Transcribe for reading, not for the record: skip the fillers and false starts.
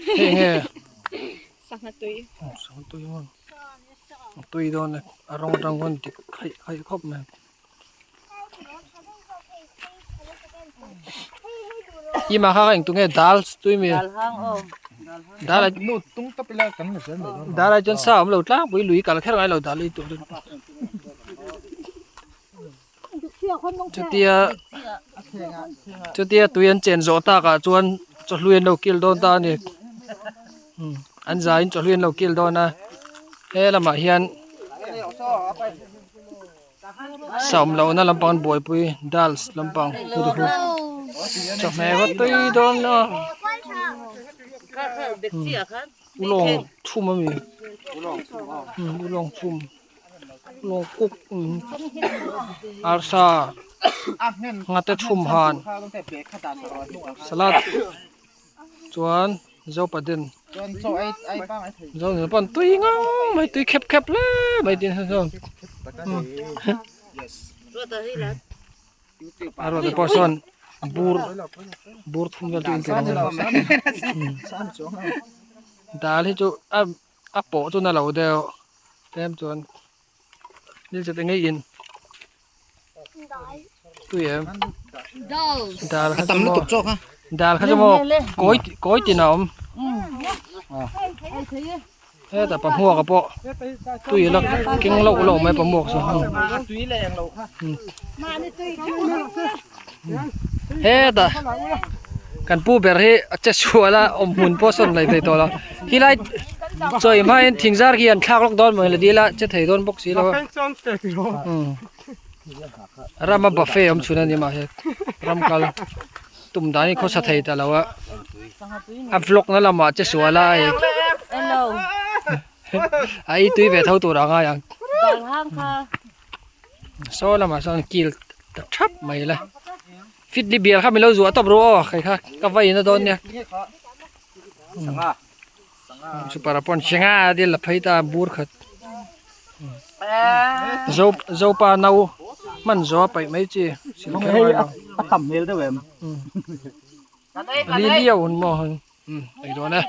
Hei enge? Sangha tui. Sangha tui maw? A tui dawn e, a rawng atang khawn dik khaih khaih khawp mai. Ima kha eng tunge dal tui mi? Dal hang aw. Dal a Nu tung tawp ila kan la zel mai dawn. Dal ah chuan sa awm lo tlangpui lui kal kher ngai lo dal ei tur chu. Chutia chutia tui an chen zawh tak ah chuan chawhlui an lo kil dawn ta a ni an zai in chawhlui an lo kil dawn a he lamah hian sawm lohna lampang an buaipui dals lampang chawhmeh va tui dawn a ulawng chhum ami ulawng chhum. Lawng kuk arsa nghate chhum han salad chuan zopaden zopaden pawn tui ngang mai tui khep khep hle mai tin hian chuan a ruat te pawh sawn bur bur thum vel chu in tur ang dal hi chu a. A pawh chu na lo deuh tlem chuan nil chet eng in tui em dal kha chu maw dal kha chu maw kawi kawi tin a awm hetah pahmuak a pawh tui la keng loh loh mai pahmuak chu hetah kan pu ber hi a che sual a awm hmun pawh sawn lei thei tawh lo helai chaw ei hma hian thing zar khi an thlak lawk dawn maw le dil a che thei dawn bawk si lo a rama buffet awm chhun a ni mahse ram kal tum dan hi khawsa thei ta lo a a vlog na lamah che sual a hei a ei tui ve tho tur a ngai ang. Saw lamah sawn kil ta thap mai la fit ni bial kha min lo zuah tawp ru aw kei kha ka va in a dawn nia super ah pawn sangha a dil la phei ta bur khat zo zopa no hman zawh a paih mai chi sil kher ngai lo a tam hmel deuh em li liau hun maw hun ei dawn e.